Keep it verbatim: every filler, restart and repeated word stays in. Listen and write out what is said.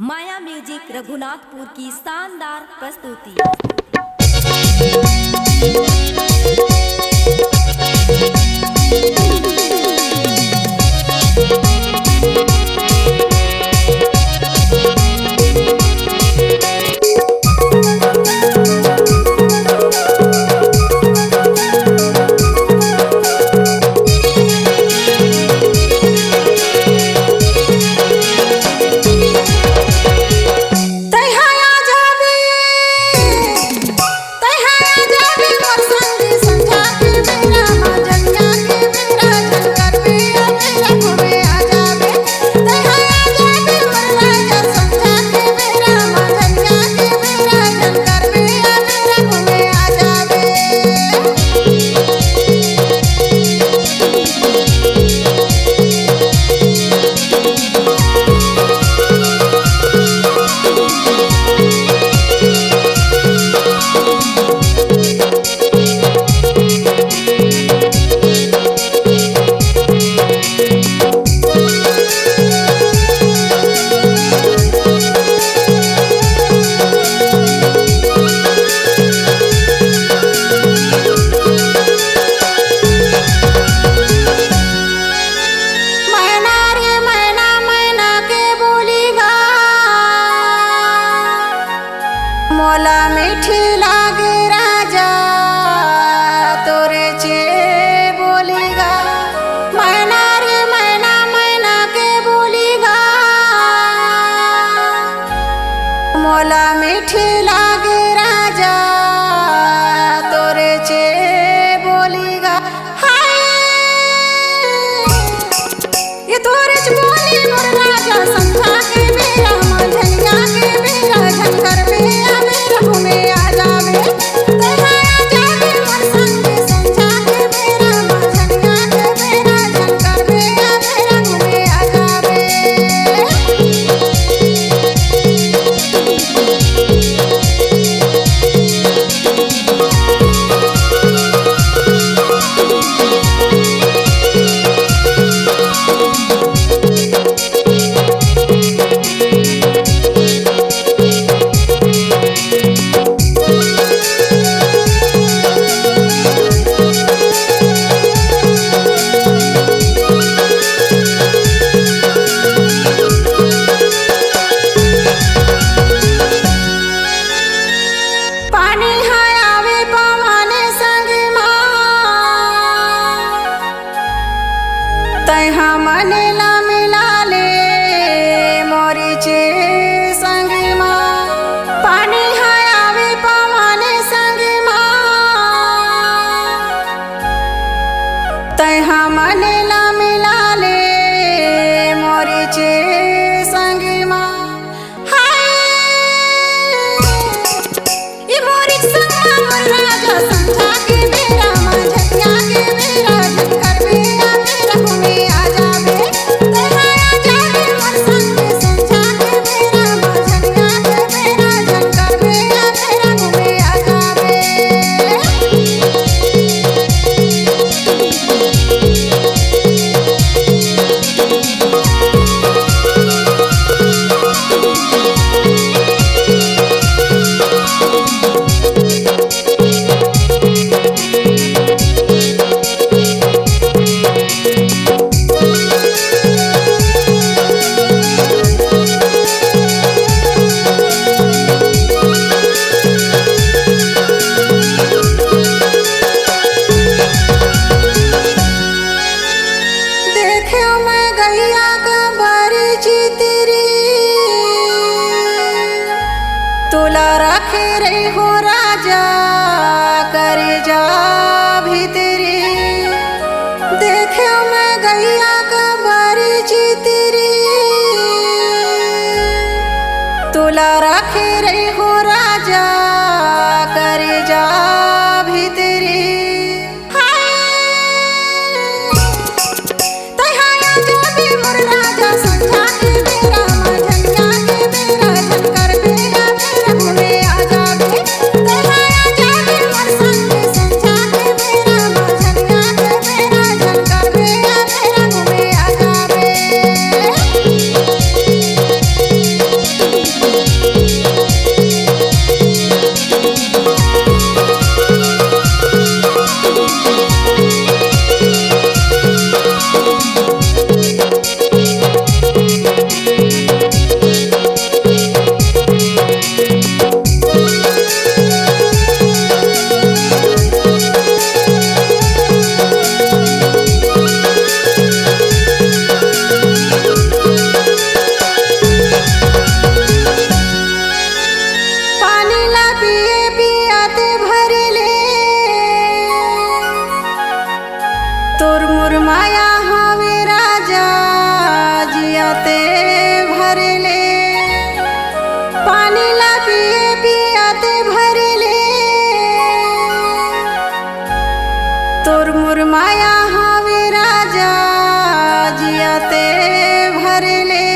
माया music Raghunathpur की शानदार प्रस्तुति। मैना रे मैना, मैना के बोली गा, मोला मीठी लागे राजा तोरे चे बोली गा। मैना रे मैना, मैना के बोली गा, मोला मीठी लागे राजा तोरे चे बोली गा। हाय, ये तोरे च बोली मोर राजा, संझा के बेरा, मंझनिया के बेरा, झंझर में आ बेरा, घूमे आ जावे। तैं आ जावे मोर संगे, संझा के बेरा, मंझनिया के बेरा, झंझर में आ बेरा, घूमे आ जावे। पानी ह आवे पवन संग मा, तैं ह मन ला मिला ले मोरी चे संग मा। पानी ह आवे पवन संग मा, तैं ह मन ला मिला ले मोरी चे संग मा। हाय, ए मोरी संगमा मोर राजा, संझा के बेरा, मंझनिया के बेरा, झंझर बेरा, बेरा घूमे आ जाबे। तैं आ जाबे मोर संगे, संझा के बेरा, मंझनिया के बेरा, झंझर बेरा, बेरा घूमे आ जाबे। देखेंव मैं गैया का बरी चितरी, तोला रखे रहिहूं राजा करेजा भीतरी। देखेंव मैं गैया का बरी चितरी, तोला रखे रहिहूं राजा करेजा भीतरी। हाय, तैं ह आ जाबे मोर राजा, संझा के बेरा, मंझनिया के बेरा, झंझर बेरा, बेरा घूमे आ जाबे। तैं ह आ जाबे मोर संगे, संझा के बेरा, मंझनिया के बेरा, झंझर बेरा, बेरा घूमे आ जाबे। ते भर ले